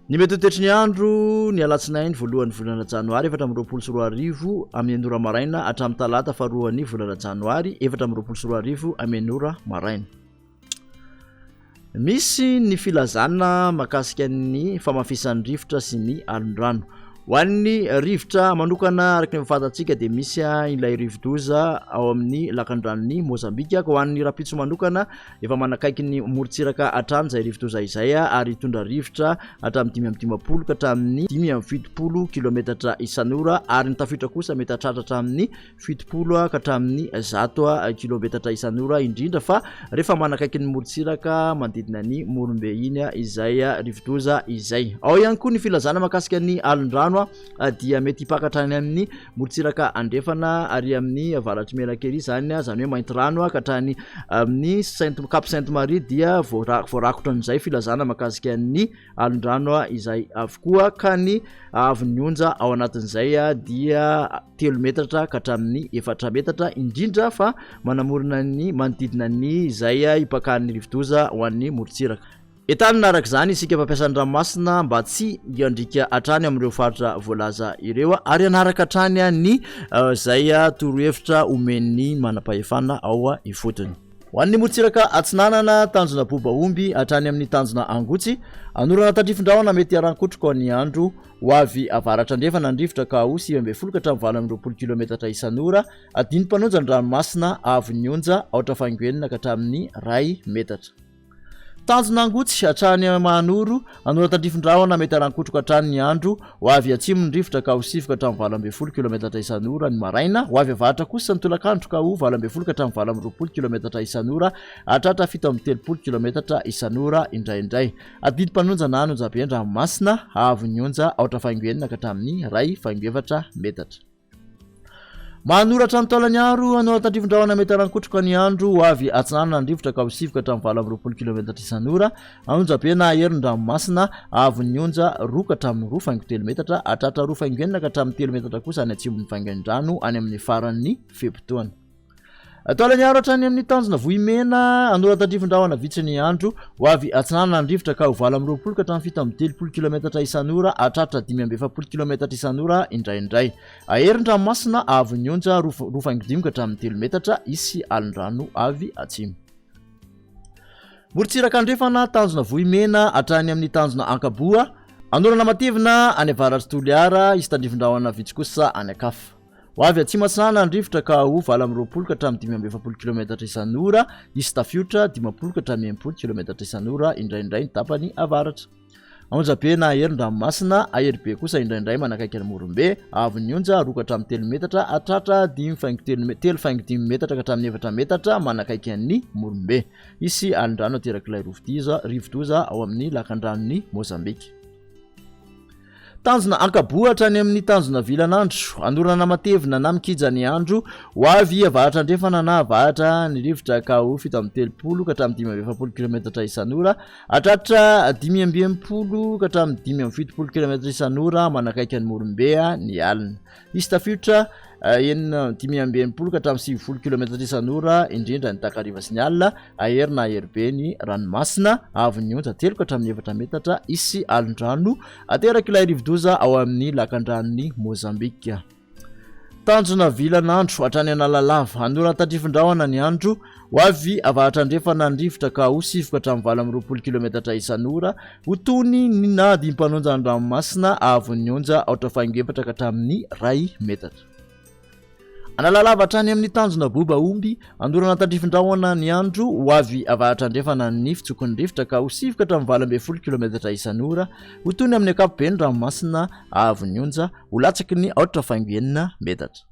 Ny mety ho toetry ny andro ny alatsinainy voalohan'ny volana janoary 2024 amin'ny ora maraina hatramin'ny talata faharoan'ny volana janoary 2024 amin'ny ora maraina. Misy ny filazana mahakasika ny famafisan'ny rivotra sy ny alondrano. Ho an'ny rivotra manokana araka ny fantatsika dia misy ilay rivodoza ao amin'ny lakandranon'i Mozambika. Ka ho an'ny rahampitso manokana efa manakaiky ny morontsiraka hatrany izay rivodoza izay ary hitondra rivotra hatramin'ny 55 ka hatramin'ny 75 kilometatra isan'ora ary ny tafiotra kosa mety hahatratra hatramin'ny 70 ka hatramin'ny 100 kilometatra isan'ora indrindra fa rehefa manakaiky ny morontsiraka manodidina ny Morombe iny izay rivodoza izay. Ao ihany koa ny filazana mahakasika ny alondrano dia mety hipaka hatrany amin'ny morontsiraka andrefana ary amin'ny avaratr'i Menakely izany, izany hoe Maintirano ka hatrany amin'ny Sainte Cap Sainte Marie dia voarakotra an'izay filazana mahakasika ny alondrano izay avokoa ka ny haavon'ny onja ao anatin'izay dia telo metatra ka hatramin'ny efatra metatra indrindra fa manamorona ny manodidina ny izay hipakan'ny rivodoza ho an'ny morontsiraka. Entanina araka izany isika mpampiasa ny ranomasina mba tsy hiandriaka hatrany amin'ireo faritra voalaza ireo ary hanaraka hatrany ny izay torohevitra omen'ny manam-pahefana ao ifotony. Ho an'ny morontsiraka atsinanana, tanjona Bobaomby hatrany amin'ny tanjona Angotsy, anorana tandrifin-drahona mety hiaran-kotroka ny andro ho avy avaratra andrefana ny rivotra ka ho 19 ka hatramin'ny 28 kilometatra isan'ora, adin'ny mpanonja ny ranomasina avon'ny onja aotra faingo enina ka hatramin'ny iray metatra. Tanjona Angotsy hatrany Mahanoro, Anoratandrifin-drahona mety haran-kotroka hatrany ny andro, ho avy atsimo ny rivotra ka ho sivy ka hatramin'ny 18 kilometatra isan'ora ny maraina, ho avy avaratra kosa ny tolakandro ka ho 18 ka hatramin'ny 28 kilometatra isan'ora hahatratra 37 kilometatra isan'ora indraindray. Adidim-panonja na an'Onjabe an-dranomasina, haavon'ny onja aotra faingo enina ka hatramin'ny iray faingo efatra metatra. Manoratra ny taolany aro hanao tandrifin-drahona mety harankotroka ny andro ho avy atsinanana ny rivotra ka ho sivy ka hatramin'ny 28 kilometatra isan'ora. Anonjabe na hery ny ranomasina, haavon'ny onja roa ka hatramin'ny roa faingo telo metatra, hahatratra roa faingo enina ka hatramin'ny telo metatra kosa any atsimon'ny vaingain-drano any amin'ny faran'ny fe-potoana. Taolany aro hatrany amin'ny tanjona Vohimena, Anoratandrifin-drahona vitsy ny andro, ho avy atsinanana ny rivotra ka ho 28 ka hatramin'ny 37 kilometatra isan'ora hahatratra 45 kilometatra isan'ora indraindray. Aherin-dranomasina avon'ny onja roa faingo dimy ka hatramin'ny telo metatra, hisy alon-drano avy atsimo. Morontsiraka andrefana, tanjona Vohimena hatrany amin'ny tanjona Ankaboa, Anorana matevina any avaratr'i Toliara, hisy tandrifin-drahona vitsy kosa any an-kafa. Ho avy atsimo atsinanana ny rivotra ka ho 28 ka hatramin'ny 45 kilometatra isan'ora, hisy tafiotra 50 ka hatramin'ny 60 kilometatra isan'ora indraindray ny tapany avaratra. Onjabe na herin-dranomasina, hahery be kosa indraindray manakaiky an'i Morombe, haavon'ny onja roa ka hatramin'ny telo metatra hahatratra dimy faingo telo telo faingo dimy metatra ka hatramin'ny efatra metatra manakaiky an'i Morombe. Hisy alin-drano aterak'ilay rivodoza ao amin'ny lakandranon'i Mozambika. Tanjona ankaboa hatrany amin'ny tanjona vilan'andro, anorana matevina na mikija ny andro, ho avy avaratra andrefana na avaratra ny rivotra ka ho 37 ka hatramin'ny 45 kilometatra isan'ora, hatratra 65 ka hatramin'ny 75 kilometatra isan'ora manakaiky an'i Morombe ny alina. Hisy tafiotra enina 65 ka hatramin'ny 90 kilometatra isan'ora indrindra ny takariva sy ny alina, hahery na hahery be ny ranomasina, haavon'ny onja telo ka hatramin'ny efatra metatra, hisy alon-drano aterak'ilay rivodoza ao amin'ny lakandranon'i Mozambika. Tanjona vilan'andro hatrany Analalava, hanoran-tandrifin-drahona ny andro, ho avy avaratra andrefana ny rivotra ka ho sivy ka hatramin'ny 28 kilometatra isan'ora, Ho tony ny na dimpanonja an-dranomasina haavon'ny onja aotra faingo efatra ka hatramin'ny iray metatra. Analalava hatrany amin'ny tanjona boba omby, andorana tandrifin-drahona ny andro, ho avy avaratra andrefana ny fitsokon'ny rivotra ka ho sivy ka hatramin'ny 18 kilometatra isan'ora. Ho tony amin'ny ankapobeny ranomasina haavon'ny onja, ho latsaky ny aotra faingo enina metatra.